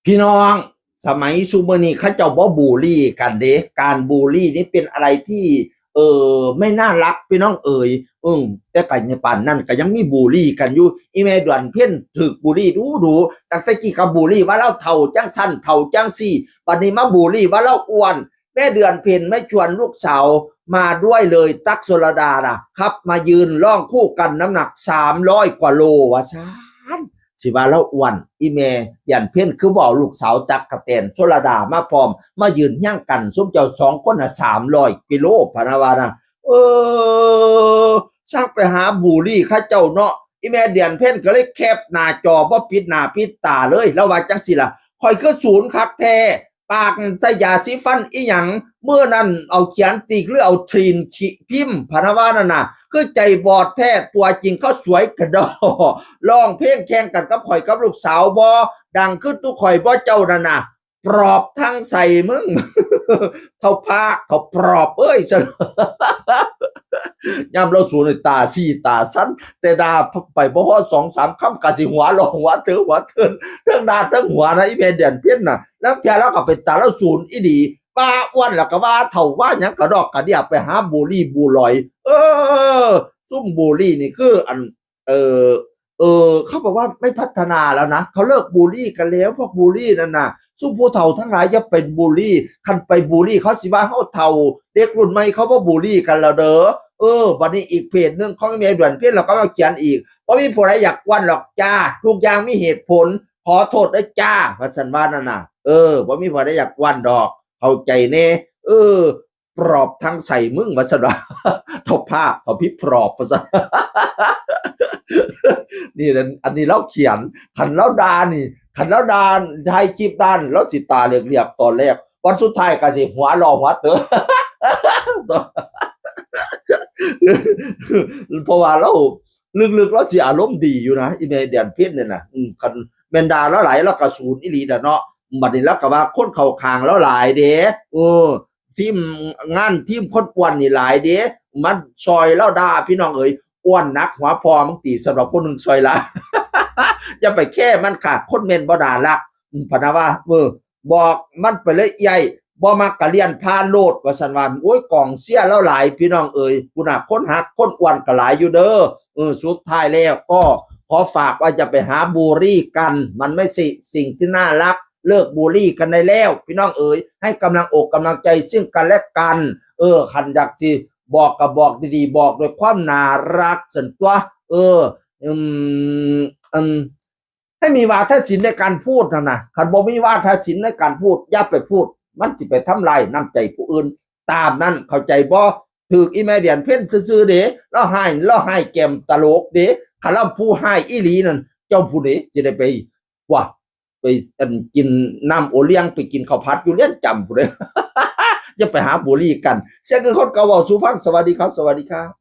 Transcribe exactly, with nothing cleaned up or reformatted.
พี่น้อง สมัยซุมื้อนี้เขาเจ้าบ่บูลลี่กันเด้ การบูลลี่นี่เป็นอะไรที่ เออ ไม่น่ารักพี่น้องเอ๋ย อืม แต่ก็ในปานนั้นก็ยังมีบูลลี่กันอยู่ อีแม่เดือนเพ็ญถูกบูลลี่ดูดู ตั้งแต่กี้ก็บูลลี่ว่าลาวเฒ่าจังซั่นเฒ่าจังซี่ บัดนี้มาบูลลี่ว่าลาวอ้วน แม่เดือนเพ็ญไม่ชวนลูกสาวมาด้วยเลย ตั๊กชลดาน่ะ ขับมายืนร้องคู่กัน น้ำหนักสามร้อยกว่าโล ว่าซั่น สิว่าลาวอ้วน อีแม่เดือนเพ็ญคือบ่เอาลูกสาวตั๊กกะแตนชลดามาพร้อม มายืนเฮียงกัน ซุมเจ้าสองคนน่ะสามร้อยกิโล พะนะว่านะ เออ ช่างไปหาบูลลี่เขาเจ้าเนาะ อีแม่เดือนเพ็ญก็เลยแคปหน้าจอ บ่ปิดหน้าปิดตาเลย แล้วว่าจังซี่ล่ะ "ข่อยคือสูนคักแท้ ปากใส่ยาสีฟันอีหยัง มื้อนั้นเอาเขียนตีกหรือเอาทรีนขีพิมพ์" พะนะว่านั่นน่ะ "คือใจบอดแท้ ตัวจริงเขาสวยกะด้อ ร้องเพลงแข่งกันกับข่อยกับลูกสาวบ่ ดังคือตุ๊ข่อยบ่เจ้านั่นน่ะ ปรอบทั้งใส่มึง" เฒ่าพาก เฒ่าปรอบเอ้ย ซั่น ยามลาวสูนนี่ตาซี้ตาสั่น แต่ด่าไปบ่ฮอดสองสามคำก็สิหัวเราะหัวเถินหัวเถิน เทิงด่าเทิงหัวนะ อีแม่เดือนเพ็ญน่ะ ลางเทื่อลาวก็เป็นตาลาวสูนอีหลี ว่าอ้วนแล้วก็ว่าเฒ่า ว่าหยังกะดอกกะเดี้ย ไปหาบูลลี่บูลลอย เออ ซุมบูลลี่นี่คืออัน เออ เออ เขาบอกว่าไม่พัฒนาแล้วนะ เขาเลิกบูลลี่กันแล้ว พวกบูลลี่นั่นน่ะ ซุมผู้เฒ่าทั้งหลายอย่าไปบูลลี่ คันไปบูลลี่เขาสิว่าเฮาเฒ่า เด็กรุ่นใหม่เขาบ่บูลลี่กันแล้วเด้อ เออ บัดนี้อีกเพจหนึ่งของแม่เดือนเพ็ญ เราก็มาเขียนอีก "บ่มีผู้ใดอยากอ้วนหรอกจ้า ทุกอย่างมีเหตุผล ขอโทษด้วยจ้า" ว่าซั่นว่านั่นน่ะ เออ "บ่มีผู้ใดอยากอ้วนดอก เข้าใจแน่ เออ ปรอบทั้งใส่มึง" ว่าซั่นว่า เฒ่าพาก เฒ่าพิปรอบ ว่าซั่น นี่นะ อันนี้ลาวเขียน คันลาวด่านี่ คันลาวด่า ถ่ายคลิปด่านี่ ลาวสิตาเหลือกๆ ตอนแรก วันสุดท้ายก็สิหัวเราะหัวเถิน เพราะว่าลาว ลึกๆ ลาวสิอารมณ์ดีอยู่นะ อีแม่เดือนเพ็ญเนี่ยนะ อืม คันแม่นด่าลาวหลาย ลาวก็สูนอีหลีน่ะเนาะ บัดนี้ลาวก็ว่าคนเข้าข้างลาวหลายเด้ เออ ทีมงานทีมคนอ้วนนี่หลายเด้ มันซอยลาวด่า พี่น้องเอ๋ย อ้วนหนักหัวพ่อมึงติ สำหรับคนหนึ่งซอยละ อย่าไปแคร์มันค่ะ คนแม่นบ่น่ารัก อืม พะนะว่า เออ บอกมันไปเลย "ใหญ่ บ่มักกะเลียนผ่านโลด" ว่าซั่นว่า โอ้ย กองเชียร์ลาวหลาย พี่น้องเอ๋ย พุ้นน่ะ คนฮักคนอ้วนก็หลายอยู่เด้อ เออ สุดท้ายแล้วก็ขอฝากว่าอย่าไปหาบูลลี่กัน มันไม่ใช่สิ่งที่น่ารัก เลิกบูลลี่กันได้แล้ว พี่น้องเอ๋ย ให้กำลังอกกำลังใจซึ่งกันและกัน เออ คันอยากสิบอกก็บอกดีๆ บอกด้วยความน่ารักซั่นตั๊ว เออ อืม อืม ให้มีวาทศิลป์ในการพูดนะนะ คันบ่มีวาทศิลป์ในการพูด อย่าไปพูด มันสิไปทำลายน้ำใจผู้อื่น ตามนั้น เข้าใจบ่ ถืกอีแม่เดือนเพ็ญซื่อๆ เด้ ลาวฮ้าย ลาวฮ้ายแก้มตลกเด้ คันลาวผู้ฮ้ายอีหลีนั่น เจ้าผู้ใดสิได้ไป ว่า ไป อัน กินน้ำโอเลี้ยง ไปกินข้าวผัดอยู่เรือนจำพู้นเด้ อย่าไปหาบูลลี่กัน เสียงคือคนเก่าเว้าสู่ฟัง สวัสดีครับ สวัสดีครับ